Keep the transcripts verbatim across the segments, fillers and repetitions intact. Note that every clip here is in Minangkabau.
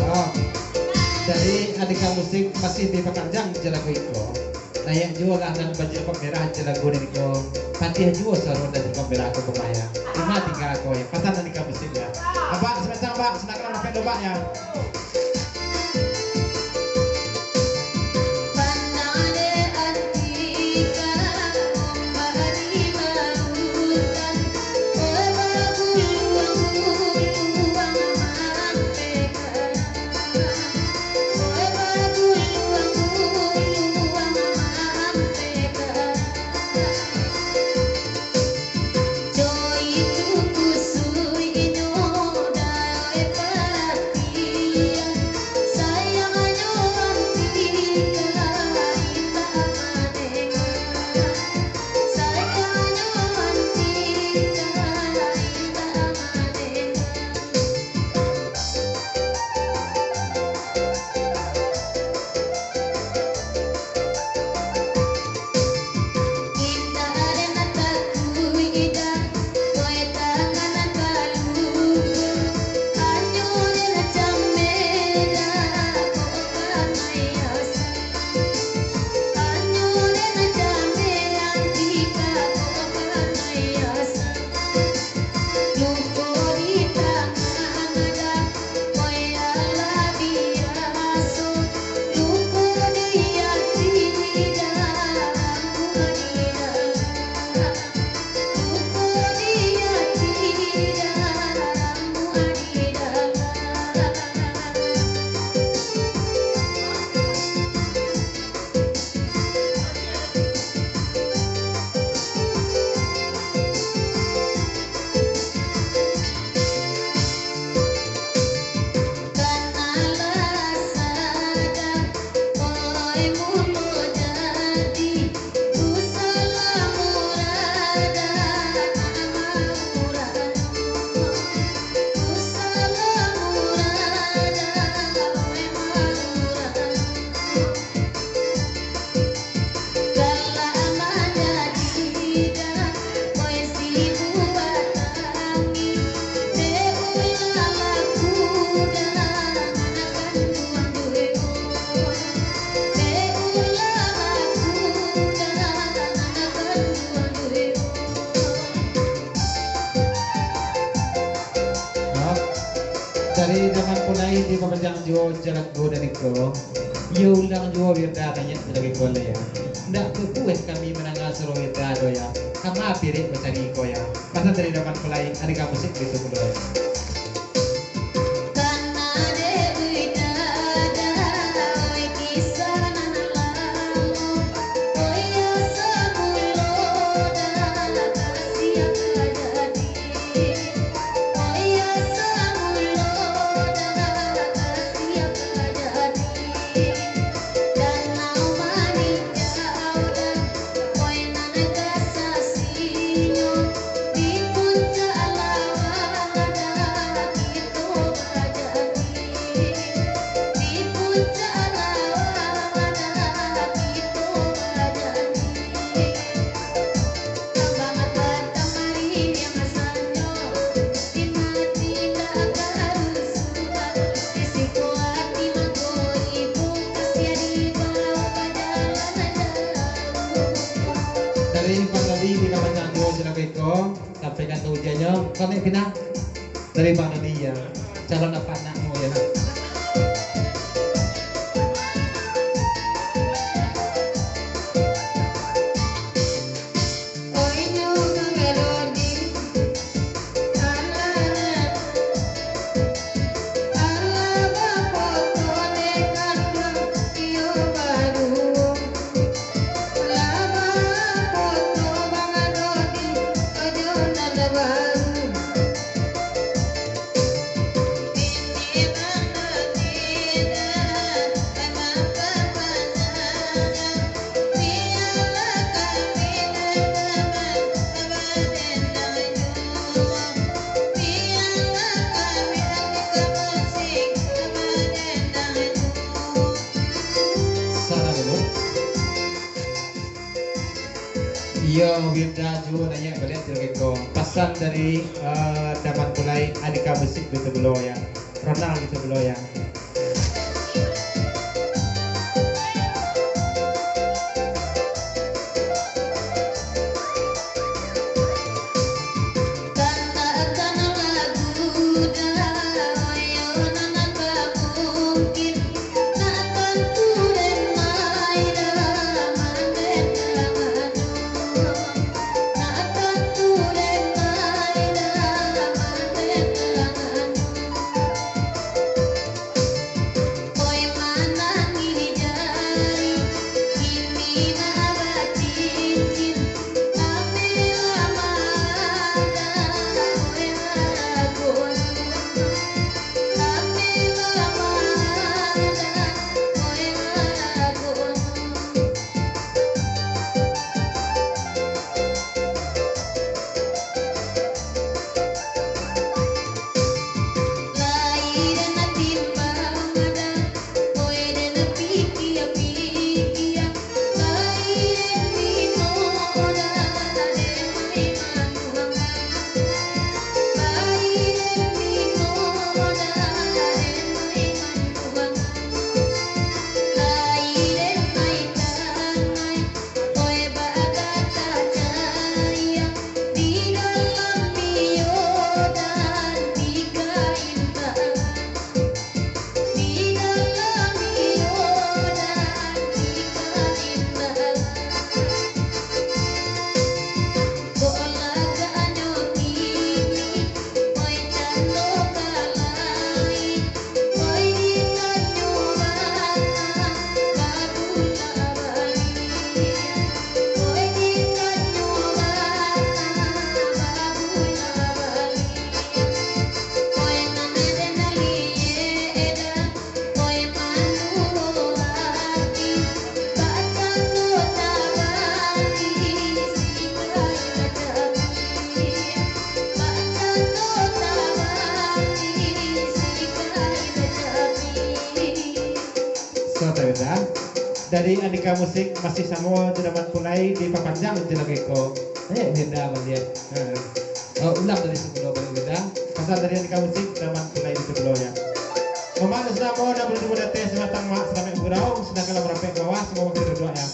Ah, jadi, Andika Musik masih dipapanjang jo lagu iko. Naiak juo lah nan bajilbab merah jo lagu nan iko. Padiah juo suaro nan bajilbab merah ko, Abah, yo. Cuma tingga ko, yo. Pasan Andika Musik, yo. Abah, sebentar, Abah. Senangkan rapek dulu, Abah, yo. Dari zaman pulai dipapanjang juo jalan guru dan iko. Iyo ulang juo Wirda naiak di lagi koleh ya. Ndak bapuas kami mandanga suaro Wirda do ya. Kama pirek mancari iko ya. Pasan dari zaman pulai, Andika Musik Baitu Pulo. Kana dek Wirda, oi kisah nan lamo. Oi ya samulo dah kasiah jadi. Dari Bang Dodi di Kawasan Duo Cilangkau Iko, sampaikan ka ujiannyo. Kami pindah dari Bang Dodi ya. Calon apak anakmu ya. Iyo, Wirda juo naiak baliak di lagi ko. Pasan dari, eh, Daman Pulai, Andika Musik Baitu Pulo ya. Ronald Baitu Pulo ya. Dari Andika Musik masih samo di Daman Pulai dipapanjang di lagi ko. Eh, beda baliak. Ha. Oh, ulang dari samulo baliak beda. Pasan dari Andika Musik, Daman Pulai di samulo ya. Mamak, samo nak bertemu datang sebatang mak, selamat berau, sedangkan lah merampek bawah, semua waktu duduk ya.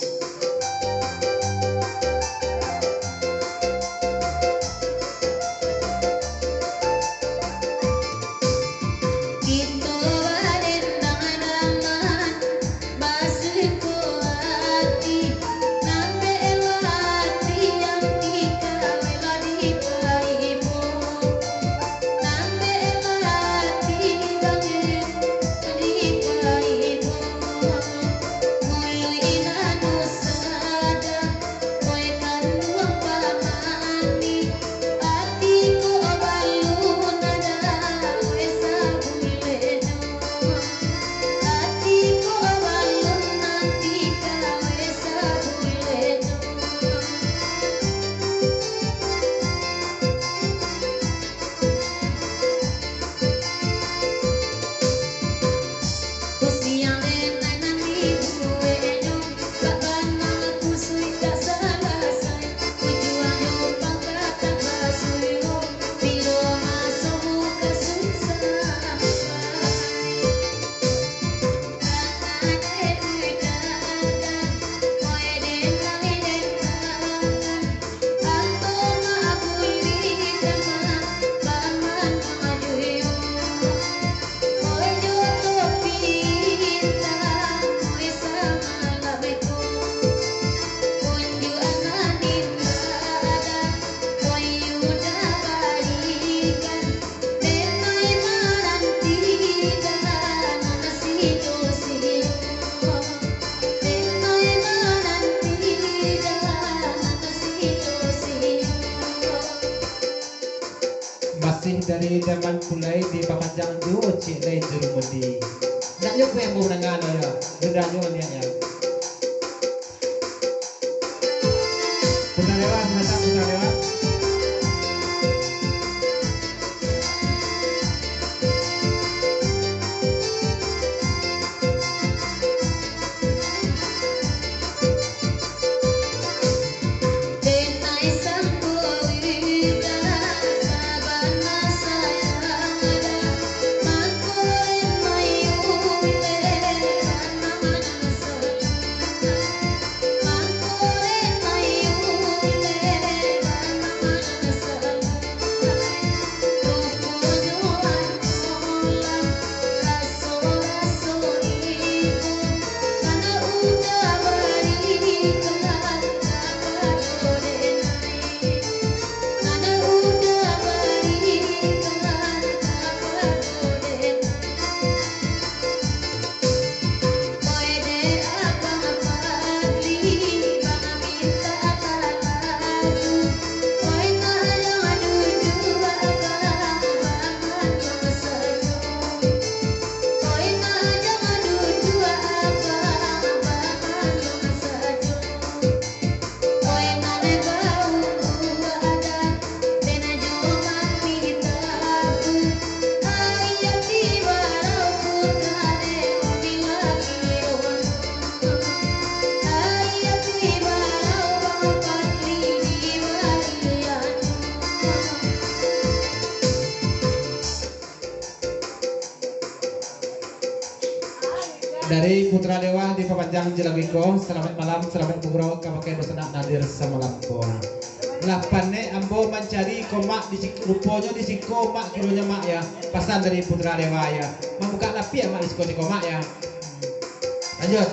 Masih dari zaman pulai dipapanjang juo ciek lai Jurumudi. Nak juo ambo mandanga no yo, bunda juo nianyo. Putra Dewa, silakan Putra Dewa. Dari Putra Dewa dipapanjang jo lagu iko, salamaik malam, salamaik bagurau kabake dunsanak nan hadir samalam ko. Lah panek ambo mancari ko mak di sik-, ruponyo di siko mak, kironyo mak ya. Pasan dari Putra Dewa ya. Mambukak lapiak mak di siko-siko mak ya. Lanjut.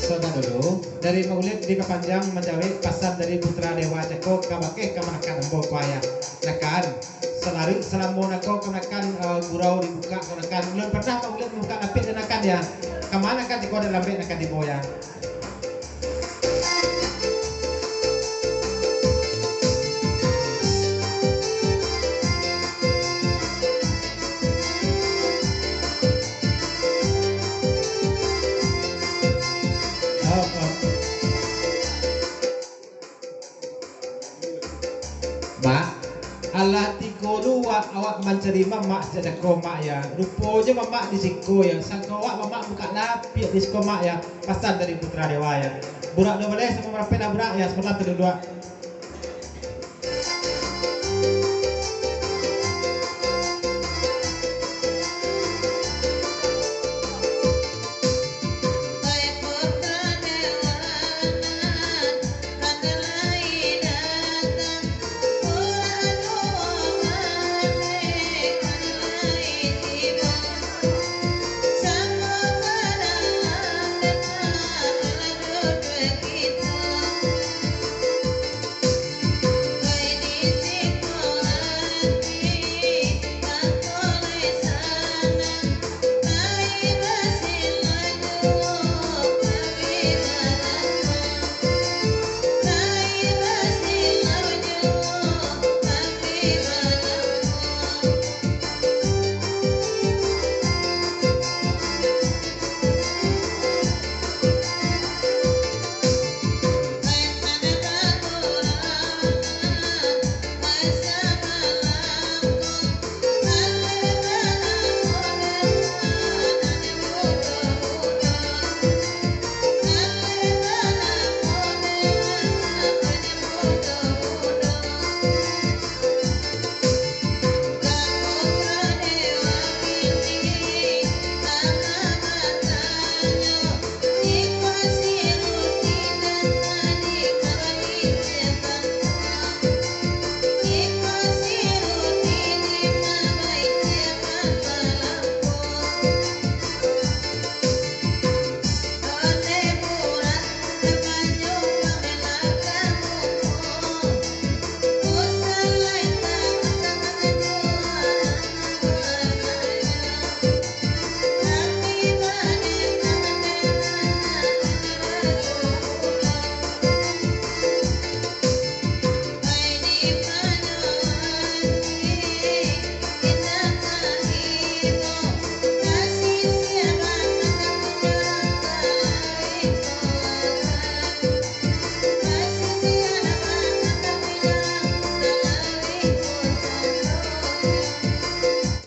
Saba dulu, dari Maulid dipapanjang manjawek pasan dari Putra Dewa cako kabake kamanakan ambo ko ayah. Nakan, salalu salamo nako kamanakan, eh, gurau dibukak kamanakan. Ulun pernah Maulid mambukak lapiak dek nakan ya. Kamanakan cako dek lambek nakan dibo ya. Mak, alah tigo dua awak Mancari mamak sejak dako mak ya. Ruponyo mamak di siko ya. Sangko awak mamak buka lapiak di siko mak ya. Pasan dari Putra Dewa ya. Burak dua baleh samo marapek lah burak ya. Selamat duduak.